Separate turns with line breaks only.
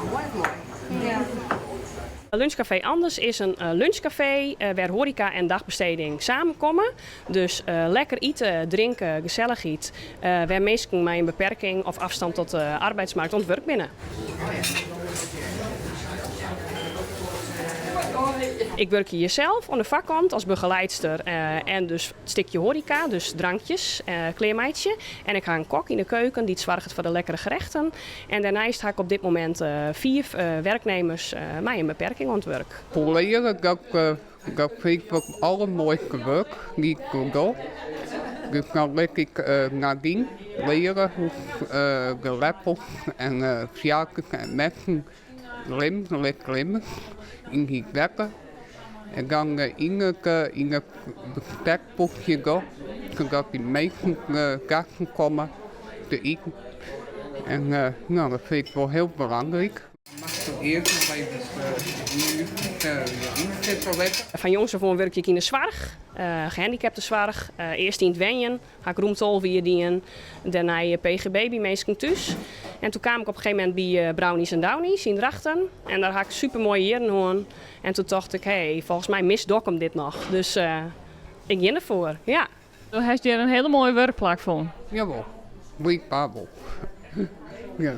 Moai of moai?
Ja.
Lunchcafé Anders is in lunchcafé wêr horeca en dagbesteding samenkomme. Dus lekker ite, drinke, gesellichheid. Wêr minsken mei in beperking of afstand tot de arbeidsmarkt oan it wurk binne. Ik wurkje hjir sels oan de foarkant as begeleidster en dus it stikje horeca, dus drankjes klearmeitsje. En ik ha in kok yn de keuken dy't soarget foar de lekkere gerechten. En dêrneist ha ik op dit momint fiif werknemers mei in beperking oan it wurk.
Leare, dat fyn ik it allermoaiste wurk dy't ik doch. Dus dan lit ik Nadine leare hoe't de leppels en sjarkes en messen lit klimme yn hyt wetter. En dan yn it bestekboekje doch, sadat dy minsken gasten komme te iten. En no, dat fyn ik wol hiel belangryk. Moatst earst noch even ynsitte litte.
Fan jongs af oan wurkje ik yn de soarch, gehandicaptensoarch. Earst yn it wenjen, ha ik rûm 12 jier dien. Dêrnei PGB by minsken thús. En toen kaam ik op in gegeven momint by Brownies en Downies yn Drachten. En dêr ha ik super moaie jierren hân. En toen tocht ik, hé, folgens my mist Dokkum dit noch. Dus ik gean derfoar, ja.
Do hast hjir in hiele moaie wurkplak fûn.
Jawol, blykber wol. Ja.